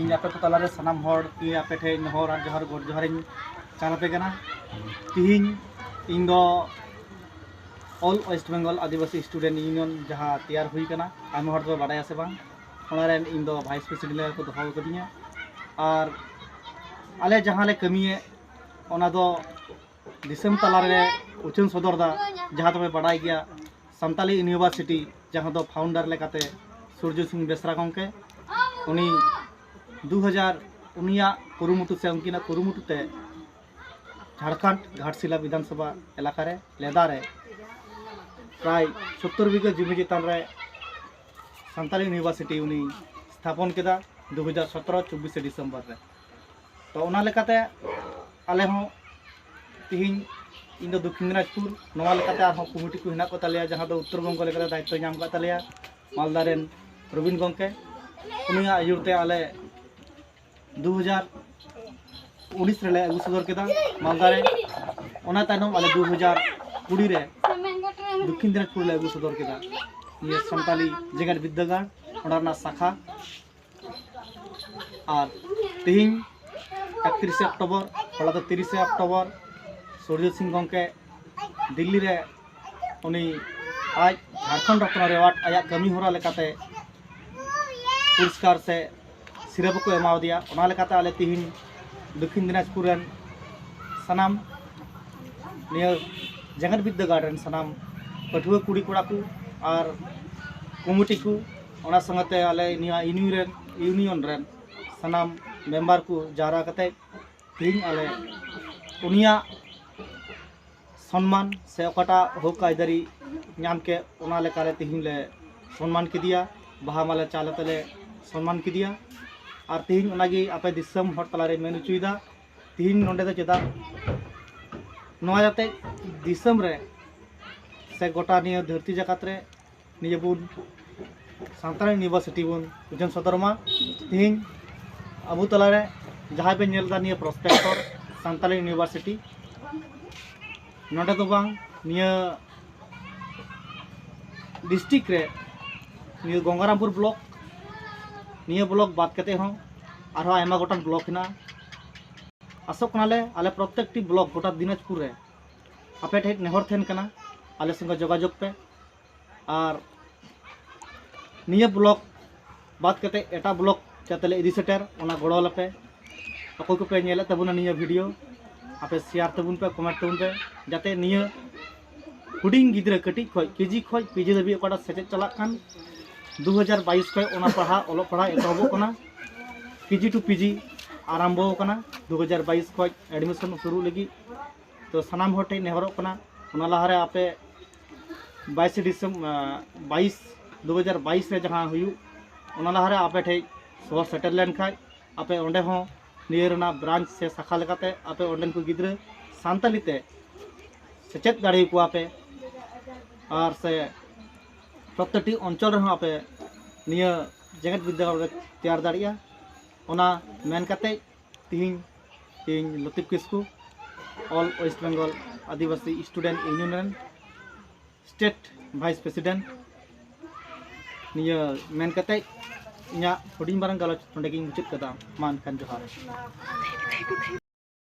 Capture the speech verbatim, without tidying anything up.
ᱤᱧ ᱟᱯᱮ ᱠᱚ ᱛᱟᱞᱟᱨᱮ ᱥᱟᱱᱟᱢ ᱦᱚᱲ ᱠᱤ ᱟᱯᱮ ᱴᱷᱮᱱ ᱱᱮᱦᱚᱨ ᱟᱨ ᱡᱚᱦᱟᱨ, ᱜᱚᱰ ᱡᱚᱦᱟᱨᱤᱧ ᱪᱟᱞ ᱟᱯᱮ ᱠᱟᱱᱟ᱾ ᱛᱤᱦᱤᱧ ᱤᱧ ᱫᱚ All West Bengal ᱟᱹᱫᱤᱵᱟᱹᱥᱤ Student Union ᱡᱟᱦᱟᱸ ᱛᱮᱭᱟᱨ ᱦᱩᱭ ᱠᱟᱱᱟ, ᱟᱭᱢᱟ ᱦᱚᱲ ᱫᱚ ᱵᱟᱰᱟᱭᱟ ᱥᱮ ᱵᱟᱝ, ᱚᱱᱟ ᱨᱮᱱ ᱤᱧ ᱫᱚ vice president ᱞᱮᱠᱟ ᱠᱚ ᱫᱚᱦᱚ ᱟᱠᱟᱫᱤᱧᱟ᱾ ᱟᱨ ᱟᱞᱮ ᱡᱟᱦᱟᱸ ᱞᱮ ᱠᱟᱹᱢᱤᱭᱮᱫ, ᱚᱱᱟ ᱫᱚ ᱫᱤᱥᱚᱢ ᱛᱟᱞᱟᱨᱮ ᱩᱪᱷᱟᱹᱱ ᱥᱚᱫᱚᱨ ᱫᱟ᱾ ᱡᱟᱦᱟᱸ ᱫᱚᱯᱮ ᱵᱟᱰᱟᱭ ᱜᱮᱭᱟ, ᱥᱟᱱᱛᱟᱞᱤ University, ᱡᱟᱦᱟᱸ ᱫᱚ founder ᱞᱮᱠᱟᱛᱮ ᱥᱩᱨᱡᱚ ᱥᱤᱝ ᱵᱮᱥᱨᱟ ᱜᱚᱢᱠᱮ, ᱩᱱᱤ ᱫᱩ ᱦᱟᱡᱟᱨ, ᱩᱱᱤᱭᱟᱜ ᱠᱩᱨᱩᱢᱩᱴᱩ ᱥᱮ ᱩᱱᱠᱤᱱᱟᱜ ᱠᱩᱨᱩᱢᱩᱴᱩ ᱛᱮ ᱡᱷᱟᱲᱠᱷᱚᱸᱰ ᱜᱷᱟᱴᱥᱤᱞᱟ ᱵᱤᱫᱷᱟᱱ ᱥᱚᱵᱷᱟ ᱮᱞᱟᱠᱟ ᱨᱮ, ᱞᱮᱫᱟ ᱨᱮ, ᱯᱨᱟᱭ ᱥᱳᱛᱛᱳᱨ ᱵᱤᱜᱷᱟᱹ ᱡᱩᱢᱤ ᱪᱮᱛᱟᱱ ᱨᱮ ᱥᱟᱱᱛᱟᱞᱤ University ᱩᱱᱤ ᱥᱛᱷᱟᱯᱚᱱ ᱠᱮᱫᱟ ᱫᱩ ᱦᱟᱡᱟᱨ ᱥᱚᱛᱨᱚ ᱪᱚᱵᱵᱤᱥᱮ ᱰᱤᱥᱮᱢᱵᱚᱨ ᱨᱮ᱾ ᱛᱚ, ᱚᱱᱟ ᱞᱮᱠᱟᱛᱮ ᱟᱞᱮ ᱦᱚᱸ ᱛᱤᱦᱤᱧ, ᱤᱧ ᱫᱚ ᱫᱚᱠᱠᱷᱤᱱ ᱫᱤᱱᱟᱡᱽᱯᱩᱨ, ᱱᱚᱣᱟ ᱞᱮᱠᱟᱛᱮ ᱟᱨᱦᱚᱸ ᱠᱚᱢᱤᱴᱤ ᱠᱚ ᱦᱮᱱᱟᱜ ᱠᱚ ᱛᱟᱞᱮᱭᱟ, ᱡᱟᱦᱟᱸ ᱫᱚ ᱩᱛᱛᱚᱨ ᱵᱚᱝᱜᱚ ᱞᱮᱠᱟᱛᱮ ᱫᱟᱭᱤᱛᱛᱚᱭ ᱧᱟᱢ ᱠᱟᱜ ᱛᱟᱞᱮᱭᱟ ᱢᱟᱞᱫᱟ ᱨᱮᱱ ᱯᱨᱚᱵᱤᱱ ᱜᱚᱢᱠᱮ᱾ ᱩᱱᱤᱭᱟᱜ ᱟᱹᱭᱩᱨ ᱛᱮ ᱟᱞᱮ ᱫᱩ ᱦᱟᱡᱟᱨ ᱩᱱᱤᱥ ᱨᱮᱞᱮ ᱟᱹᱜᱩ ᱥᱚᱫᱚᱨ ᱠᱮᱫᱟ ᱢᱟᱞᱫᱟ ᱨᱮ᱾ ᱚᱱᱟ ᱛᱟᱭᱱᱚᱢ ᱟᱞᱮ ᱫᱩ ᱦᱟᱡᱟᱨ ᱠᱩᱲᱤ ᱨᱮ ᱫᱚᱠᱠᱷᱤᱱ ᱫᱤᱱᱟᱡᱽᱯᱩᱨ ᱞᱮ ᱟᱹᱜᱩ ᱥᱚᱫᱚᱨ ᱠᱮᱫᱟ ᱱᱤᱭᱟᱹ ᱥᱟᱱᱛᱟᱞᱤ ᱡᱮᱜᱮᱛ ᱵᱤᱨᱫᱟᱹᱜᱟᱲ, ᱚᱱᱟ ᱨᱮᱱᱟᱜ ᱥᱟᱠᱷᱟ᱾ ᱟᱨ ᱛᱤᱦᱤᱧ ᱮᱠᱛᱨᱤᱥᱮ ᱚᱠᱴᱳᱵᱚᱨ, ᱦᱚᱞᱟ ᱫᱚ ᱛᱤᱨᱤᱥᱮ ᱚᱠᱴᱳᱵᱚᱨ, ᱥᱩᱨᱡᱚ ᱥᱤᱝ ᱜᱚᱢᱠᱮ ᱫᱤᱞᱞᱤ ᱨᱮ ᱩᱱᱤ ᱟᱡ ᱡᱷᱟᱲᱠᱷᱚᱸᱰ ᱨᱚᱛᱱᱚ ᱨᱮᱣᱟᱨᱰ ᱟᱭᱟᱜ ᱠᱟᱹᱢᱤ ᱦᱚᱨᱟ ᱞᱮᱠᱟᱛᱮ ᱯᱩᱨᱚᱥᱠᱟᱨ ᱥᱮ ᱥᱤᱨᱟᱹᱯᱟ ᱠᱚ ᱮᱢᱟᱣᱟᱫᱮᱭᱟ᱾ ᱚᱱᱟ ᱞᱮᱠᱟᱛᱮ ᱟᱞᱮ ᱛᱤᱦᱤᱧ ᱫᱚᱠᱠᱷᱤᱱ ᱫᱤᱱᱟᱡᱽᱯᱩᱨ ᱨᱮᱱ ᱥᱟᱱᱟᱢ ᱱᱤᱭᱟᱹ ᱡᱮᱜᱮᱛ ᱵᱤᱨᱫᱟᱹᱜᱟᱲ ᱨᱮᱱ ᱥᱟᱱᱟᱢ ᱯᱟᱹᱴᱷᱩᱣᱟᱹ ᱠᱩᱲᱤ ᱠᱚᱲᱟ ᱠᱚ ᱟᱨ ᱠᱚᱢᱤᱴᱤ ᱠᱚ, ᱚᱱᱟ ᱥᱚᱸᱜᱮᱛᱮ ᱟᱞᱮ ᱱᱤᱭᱟᱹ ᱤᱭᱩᱱᱤᱭᱚᱱ ᱨᱮᱱ, ᱤᱭᱩᱱᱤᱭᱚᱱ ᱨᱮᱱ ᱥᱟᱱᱟᱢ ᱢᱮᱢᱵᱟᱨ ᱠᱚ ᱡᱟᱣᱨᱟ ᱠᱟᱛᱮ ᱛᱮᱦᱮᱧ ᱟᱞᱮ ᱩᱱᱤᱭᱟᱜ ᱥᱚᱱᱢᱟᱱ ᱥᱮ ᱚᱠᱟᱴᱟᱜ ᱦᱚᱠ ᱟᱹᱭᱫᱟᱹᱨᱤ ᱧᱟᱢ ᱠᱮᱫ, ᱚᱱᱟ ᱞᱮᱠᱟᱨᱮ ᱛᱮᱦᱮᱧ ᱞᱮ ᱥᱚᱱᱢᱟᱱ ᱠᱮᱫᱮᱭᱟ, ᱵᱟᱦᱟ ᱢᱟᱞᱟ ᱪᱟᱞ ᱟᱛᱮ ᱞᱮ ᱥᱚᱱᱢᱟᱱ ᱠᱮᱫᱮᱭᱟ᱾ ᱟᱨ ᱛᱮᱦᱮᱧ ᱚᱱᱟᱜᱮ ᱟᱯᱮ ᱫᱤᱥᱚᱢ ᱦᱚᱲ ᱛᱟᱞᱟᱨᱮ ᱢᱮᱱ ᱦᱚᱪᱚᱭᱮᱫᱟ, ᱛᱮᱦᱮᱧ ᱱᱚᱰᱮ ᱫᱚ ᱪᱮᱫᱟᱜ ᱱᱚᱣᱟ ᱡᱟᱛᱮ ᱫᱤᱥᱚᱢ ᱨᱮ ᱥᱮ ᱜᱚᱴᱟ ᱱᱤᱭᱟᱹ ᱫᱷᱟᱹᱨᱛᱤ ᱡᱟᱠᱟᱛ ᱨᱮ ᱱᱤᱭᱟᱹ ᱵᱚᱱ ᱥᱟᱱᱛᱟᱲᱤ University ᱵᱚᱱ ᱩᱪᱷᱟᱹᱱ ᱥᱚᱫᱚᱨ ᱢᱟ᱾ ᱛᱮᱦᱮᱧ ᱟᱵᱚ ᱛᱟᱞᱟᱨᱮ ᱡᱟᱦᱟᱸᱭ ᱵᱮᱱ ᱧᱮᱞ ᱮᱫᱟ ᱱᱤᱭᱟᱹ ᱯᱨᱚᱥᱯᱮᱠᱴᱚᱨ ᱥᱟᱱᱛᱟᱲᱤ University, ᱱᱚᱰᱮ ᱫᱚ ᱵᱟᱝ, ᱱᱤᱭᱟᱹ ᱰᱤᱥᱴᱨᱤᱠᱴ ᱨᱮ ᱱᱤᱭᱟᱹ ᱜᱚᱝᱜᱟᱨᱟᱢᱯᱩᱨ ᱵᱞᱚᱠ, ᱱᱤᱭᱟᱹ ᱵᱞᱚᱠ ᱵᱟᱫ ᱠᱟᱛᱮ ᱦᱚᱸ ᱟᱨᱦᱚᱸ ᱟᱭᱢᱟ ᱜᱚᱴᱟᱝ ᱵᱞᱚᱠ ᱦᱮᱱᱟᱜᱼᱟ᱾ ᱟᱥᱚᱜ ᱠᱟᱱᱟᱞᱮ ᱟᱞᱮ ᱯᱨᱚᱛᱮᱠᱴᱤ ᱵᱞᱚᱠ ᱜᱚᱴᱟ ᱫᱤᱱᱟᱡᱽᱯᱩᱨ ᱨᱮ ᱟᱯᱮ ᱴᱷᱮᱱ ᱱᱮᱦᱚᱨ ᱛᱟᱦᱮᱱ ᱠᱟᱱᱟ, ᱟᱞᱮ ᱥᱚᱸᱜᱮ ᱡᱳᱜᱟᱡᱳᱜᱽ ᱯᱮ᱾ ᱟᱨ ᱱᱤᱭᱟᱹ ᱵᱞᱚᱠ ᱵᱟᱫ ᱠᱟᱛᱮ ᱮᱴᱟᱜ ᱵᱞᱚᱠ ᱡᱟᱛᱮ ᱞᱮ ᱤᱫᱤ ᱥᱮᱴᱮᱨ, ᱚᱱᱟ ᱜᱚᱲᱚ ᱟᱞᱮᱯᱮ᱾ ᱚᱠᱚᱭ ᱠᱚᱯᱮ ᱧᱮᱞᱮᱫ ᱛᱟᱵᱚᱱᱟ ᱱᱤᱭᱟᱹ ᱵᱷᱤᱰᱤᱭᱳ, ᱟᱯᱮ ᱥᱮᱭᱟᱨ ᱛᱟᱵᱚᱱ ᱯᱮ, ᱠᱚᱢᱮᱱᱴ ᱛᱟᱵᱚᱱ ᱯᱮ, ᱡᱟᱛᱮ ᱱᱤᱭᱟᱹ ᱦᱩᱰᱤᱧ ᱜᱤᱫᱽᱨᱟᱹ ᱠᱟᱹᱴᱤᱡ ᱠᱷᱚᱱ ᱠᱮᱡᱤ ᱠᱷᱚᱱ ᱯᱤᱡᱤ ᱫᱷᱟᱹᱵᱤᱡ ᱚᱠᱟᱴᱟᱜ ᱥᱮᱪᱮᱫ ᱪᱟᱞᱟᱜ ᱠᱟᱱ, ᱫᱩ ᱦᱟᱡᱟᱨ ᱵᱟᱭᱤᱥ ᱠᱷᱚᱱ ᱚᱱᱟ ᱯᱟᱲᱦᱟᱜ, ᱚᱞᱚᱜ ᱯᱟᱲᱦᱟᱜ ᱮᱛᱚᱦᱚᱵᱚᱜ ᱠᱟᱱᱟ᱾ ᱠᱮᱡᱤ ᱴᱩ ᱯᱤᱡᱤ ᱟᱨᱟᱢᱵᱚ ᱟᱠᱟᱱᱟ, ᱫᱩ ᱦᱟᱡᱟᱨ ᱵᱟᱭᱤᱥ ᱠᱷᱚᱱ ᱮᱰᱢᱤᱥᱚᱱ ᱥᱩᱨᱩᱜ ᱞᱟᱹᱜᱤᱫ᱾ ᱛᱚ ᱥᱟᱱᱟᱢ ᱦᱚᱲ ᱴᱷᱮᱱ ᱱᱮᱦᱚᱨᱚᱜ ᱠᱟᱱᱟ, ᱚᱱᱟ ᱞᱟᱦᱟᱨᱮ ᱟᱯᱮ ᱵᱟᱭᱤᱥᱮ ᱰᱤᱥᱮᱢᱵᱚᱨ, ᱵᱟᱭᱤᱥ, ᱫᱩ ᱦᱟᱡᱟᱨ ᱵᱟᱭᱤᱥ ᱨᱮ ᱡᱟᱦᱟᱸ ᱦᱩᱭᱩᱜ, ᱚᱱᱟ ᱞᱟᱦᱟᱨᱮ ᱟᱯᱮ ᱴᱷᱮᱱ ᱥᱚᱦᱚᱨ ᱥᱮᱴᱮᱨ ᱞᱮᱱᱠᱷᱟᱱ ᱟᱯᱮ ᱚᱸᱰᱮ ᱦᱚᱸ ᱱᱤᱭᱟᱹ ᱨᱮᱱᱟᱜ ᱵᱨᱟᱧᱪ ᱥᱮ ᱥᱟᱠᱷᱟ ᱞᱮᱠᱟᱛᱮ ᱟᱯᱮ ᱚᱸᱰᱮᱱ ᱠᱚ ᱜᱤᱫᱽᱨᱟᱹ ᱥᱟᱱᱛᱟᱞᱤ ᱛᱮ ᱥᱮᱪᱮᱫ ᱫᱟᱲᱮᱭᱟᱠᱚᱣᱟ ᱯᱮ᱾ ᱟᱨ ᱥᱮ ᱯᱨᱚᱛᱮᱠᱴᱤ ᱚᱧᱪᱚᱞ ᱨᱮᱦᱚᱸ ᱟᱯᱮ ᱱᱤᱭᱟᱹ ᱡᱮᱜᱮᱛ ᱵᱤᱨᱫᱟᱹᱜᱟᱲ ᱯᱮ ᱛᱮᱭᱟᱨ ᱫᱟᱲᱮᱭᱟᱜᱼᱟ᱾ ᱚᱱᱟ ᱢᱮᱱ ᱠᱟᱛᱮ ᱛᱤᱦᱤᱧ ᱤᱧ ᱞᱚᱛᱤᱯ ᱠᱤᱥᱠᱩ, ᱚᱞ ᱳᱭᱮᱥᱴ ᱵᱮᱝᱜᱚᱞ ᱟᱹᱫᱤᱵᱟᱹᱥᱤ ᱥᱴᱩᱰᱮᱱᱴ ᱤᱭᱩᱱᱤᱭᱚᱱ ᱨᱮᱱ ᱥᱴᱮᱴ ᱵᱷᱟᱭᱤᱥ ᱯᱨᱮᱥᱤᱰᱮᱱᱴ, ᱱᱤᱭᱟᱹ ᱢᱮᱱ ᱠᱟᱛᱮ ᱤᱧᱟᱹᱜ ᱦᱩᱰᱤᱧ ᱢᱟᱨᱟᱝ ᱜᱟᱞᱚᱪ ᱱᱚᱸᱰᱮ ᱜᱤᱧ ᱢᱩᱪᱟᱹᱫ ᱠᱟᱫᱟ᱾ ᱢᱟ ᱮᱱᱠᱷᱟᱱ ᱡᱚᱦᱟᱨ᱾